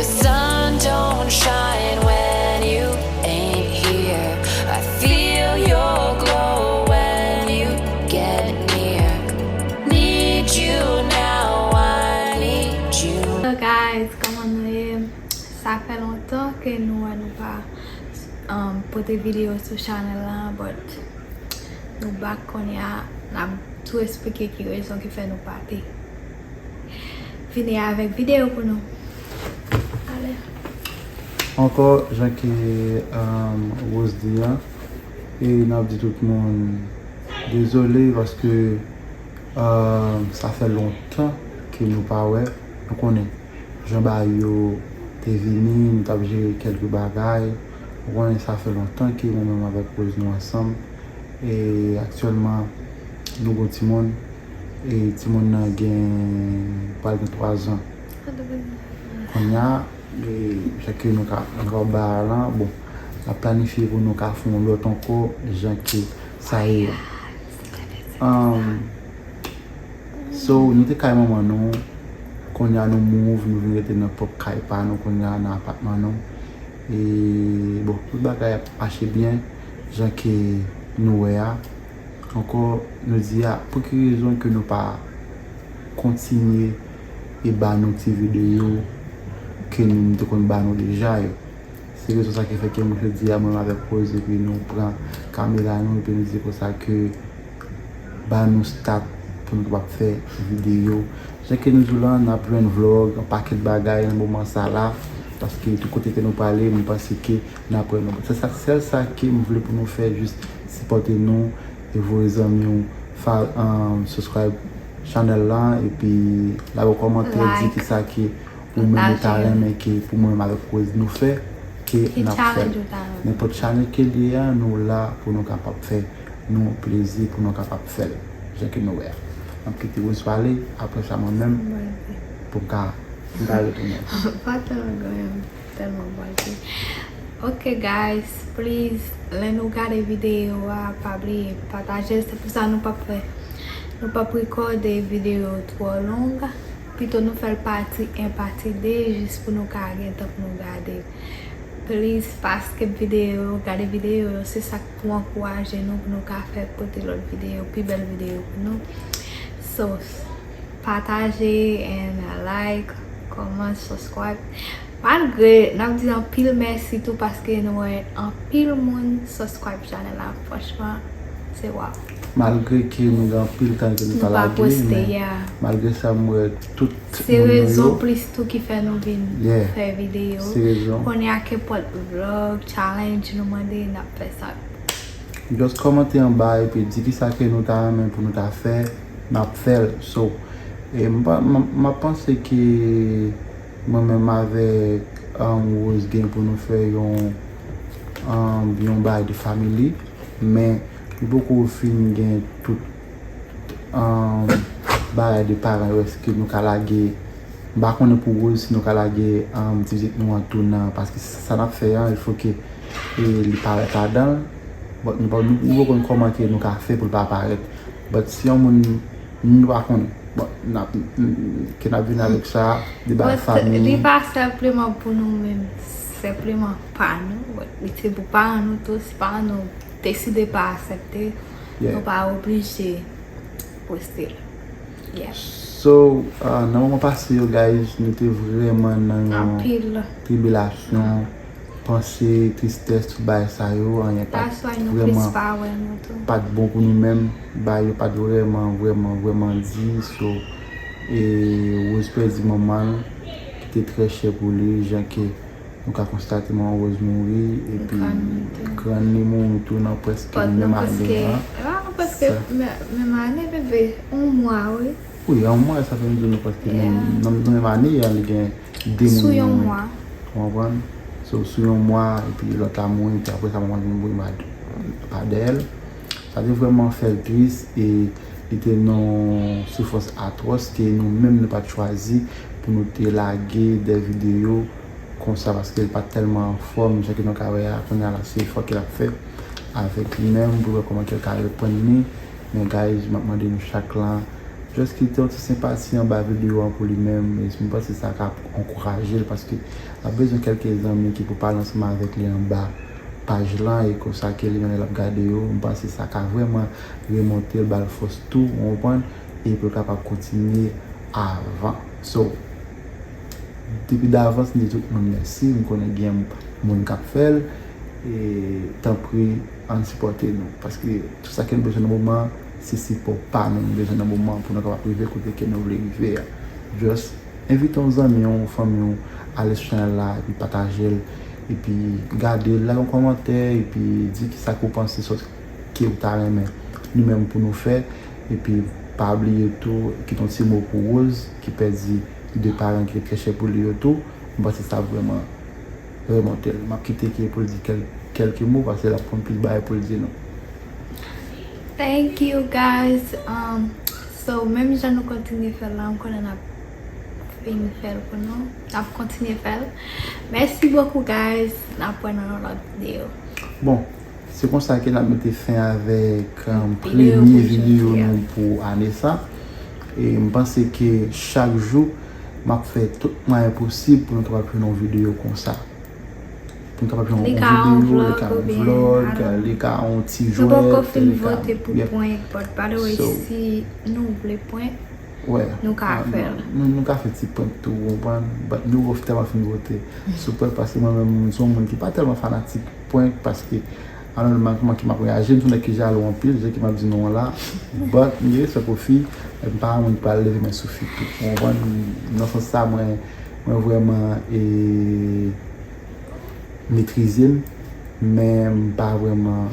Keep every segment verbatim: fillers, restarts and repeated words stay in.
Sun don't shine when you ain't here. I feel your glow when you get near. Need you now, I need you. So guys, kòman nou ye? Sa fè lontan ke nou wè nou pa um, pote videyo sou chanèl la, but nou back kounye a, n ap tou eksplike ki rezon ki fè nou pa te vini avèk videyo pou nou. Ale. Ankò, jan ke um, Rose di a, e n ap di tout moun dezole paske um, sa fè lontan ke nou pa wè. Nou konnen jan bagay yo te vini, nou t ap jere kèlke bagay. Ou konnen sa fè lontan ke mwen menm avèk Rose nou ansanm. E aktyèlman, nou gon timoun. E timoun nan gen pral gen twa zan. Kounye a, e, jan ke nou ka, nou ka ba a lan, bon, n ap planifye pou nou ka fè yon lòt ankò, jan ke sa ye. Um, so, nou te kay manman nou, kounye a nou move, nou vin rete nan pwòp kay pa nou, kounye a nan apatman nou. E, bon, tout bagay ap mache byen, jan ke nou wè a. Ankò, nou di a, pou ki rezon ke nou pa kontinye e ba nou ti videyo ke nou te konn ba nou deja yo? Se rezon sa ki fè ke mwen jodi a, mwen avèk Rose, epi nou pran kamera nou, epi nou di konsa ke ba nou start pou nou kapab fè videyo. Jan ke nou di w lan, n ap jwenn vlog, yon pakèt bagay nan moman sa la, paske tout kote ke nou prale, mwen panse ke n ap wè nou. Se sa, sèl sa ke m vle pou nou fè, jis sipòte nou e voye zanmi w, fa, um, subscribe channel la, epi lage kòmantè, di kisa ke ou menm ou ta renmen ke pou mwen menm avèk Rose nou fè, ke n ap fè l. Nenpòt challenge ke li ye a, nou la pou nou kapab fè nou plezi, pou nou kapab fè l. Jan ke nou wè a. M ap kite Rose pale, apre sa mwen menm, pou m ka, pou m ka retounen. Pa tèlman grann, tèlman bwaze. Ok guys, please, lè nou gade videyo a, pa bliye pataje l. Se pou sa nou p ap fè, nou p ap rekòde videyo twò long. Pito nou fè l pati en, pati de, jis pou nou ka gen tan pou nou gade. Please, pa skip videyo, gade videyo yo, se sa k pou ankouraje nou, pou nou ka fè pote lòt videyo, pi bèl videyo pou nou. So, pataje, and like, comment, subscribe. Malgre n ap di anpil mèsi tou paske nou wè anpil moun subscribe channel la, franchman, se waw. Malgre ke nou gen anpil tan ke nou pa lage, men malgre sa m wè tout moun nou yo. Se rezon plis tou ki fè nou vin fè videyo. Kounye a ke pòt vlog, challenge nou mande, n ap fè sa. Just kòmante anba epi di kisa ke nou ta renmen pou nou ta fè, n ap fè l. So, e m pa, m, m ap panse ke mwen menm avèk um, Rose gen pou nou fè yon, um, yon bagay de family, men li poko fin gen tout um, bagay de paran yo, èske nou ka lage, m pa konnen pou Rose si nou ka lage um, ti vizit nou an tou nan, paske sa n ap fè an, il fo ke e, li parèt ladan l, but nou pa, nou, nou poko konn kòman ke nou ka fè pou l pa parèt, but si yon moun nou pa konnen, bon, n ap, ke n ap vin avèk sa, de bagay fanmi. Li pa senpleman pou nou menm, senpleman pa nou, but li se pou paran nou tou, si paran nou deside pa aksepte, nou pa oblije poste l. Yeah. So, uh, nan moman pase yo, guys, nou te vrèman nan yon tribilasyon, panse, tristès, tout bagay sa yo, anyen pa t vrèman, pa t bon pou nou menm, bagay yo pa t vrèman, vrèman, vrèman di, so, e Rose pèdi manman l, ki te trè chè pou li, jan ke nou ka konstate manman Rose mouri, epi grann li mouri tou nan prèske menm ane an. Prèske menm ane, bebe, yon mwa, wi. Wi, yon mwa, sa fè m di nou prèske menm, nan menm ane an, li gen de moun ki mouri. Ou konprann? So, sou yon mwa, epi lòt la mouri, epi apre sa, manman l vin mouri pa, pa dèyè l. Sa te vrèman fè l tris, e li te nan yon soufrans atwòs ke nou menm nou pa t chwazi pou nou te lage de videyo konsa, paske l pa t tèlman anfòm, jan ke nou ka wè a, kounye a la, se efò ke l ap fè avèk li menm pou l wè kòman ke l ka reprann li. Men guys, m ap mande nou chak lan, Just kite yon ti senpati anba videyo an pou li menm, e m panse sa ka ankouraje l, paske l ap bezwen kèlke zanmi ki pou pale ansanm avèk li anba paj lan, e konsa ke li menm lè l ap gade yo, m panse sa ka vrèman remonte l, ba l fòs tou, ou konprann, e pou l kapab kontinye avan. So, depi davans, m di tout moun mèsi, m konnen gen moun k ap fè l, e tanpri, ann sipòte nou, paske tout sa ke nou bezwen nan moman an, se sipò pa nou nou bezwen nan moman an pou nou kapab rive kote ke nou vle rive a. Just envite yon zanmi w, yon fanmi w, ale sou chanèl la, epi pataje l, epi gade l, lage yon kòmantè, epi di kisa ke w panse sòt ke w ta renmen nou menm pou nou fè, epi pa bliye tou, kite yon ti mo pou Rose, ki pèdi de paran ki te trè chè pou li yo tou, m panse sa vrèman remonte l. M ap kite Kay pou l di kèl-, kèlke mo, paske l ap konn plis bagay pou l di nou. Thank you guys. Um, so, menm jan nou kontinye fè l la, m konnen n ap fin fè l pou nou. N ap kontinye fè l. Mèsi bokou guys. N ap wè nan yon lòt videyo. Bon, se konsa ke n ap mete fen avèk um, premye videyo nou pou ane sa. E m panse ke chak jou, m ap fè tout mwayen posib pou nou kapab jwenn yon videyo konsa. Pou nou kapab jwenn yon videyo, li ka yon vlog, li ka yon ti jwèt, li ka. Nou poko fin vote pou pwen, but by the way, si nou vle pwen, nou ka fè l. Nou, nou ka fè ti prank tou, ou konprann? But nou tèlman fin vote sou prank, paske mwen menm, m se yon moun ki pa tèlman fanatik prank, paske anòlman kòman ke m ap reyaji, m se yon nèg ki jalou anpil, jan ke m ap di nou an la. But m gen respè pou fi, men m pa yon moun ki pral leve men sou fi tou, ou konprann? Nan sans sa, mwen, mwen vrèman e metrize m, men m pa vrèman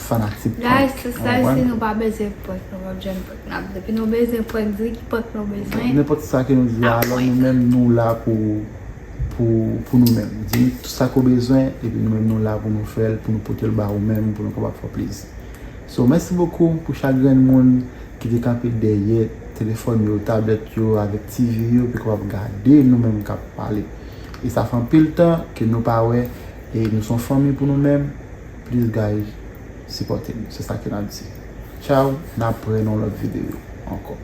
fanatik prank. Guys, se sa, si nou pa bezwen prank, nou p ap jwenn prank. N ap, depi nou bezwen prank, di ki prank nou bezwen. Nenpòt sa ke nou di a, alò nou menm nou la pou, pou, pou nou menm. Di nou tout sa ke w bezwen, epi nou menm nou la pou nou fè l, pou nou pote l ba ou menm, pou nou kapab fè w plezi. So, mèsi bokou pou chak grenn moun ki te kanpe dèyè telefòn yo, tablèt yo, avèk T V yo, pou kapab gade nou menm k ap pale. E sa fè anpil tan ke nou pa wè, e nou se yon fanmi pou nou menm. Please guys, sipòte nou. Se sa ke n ap di. Tchaw, n ap wè nan yon lòt videyo ankò.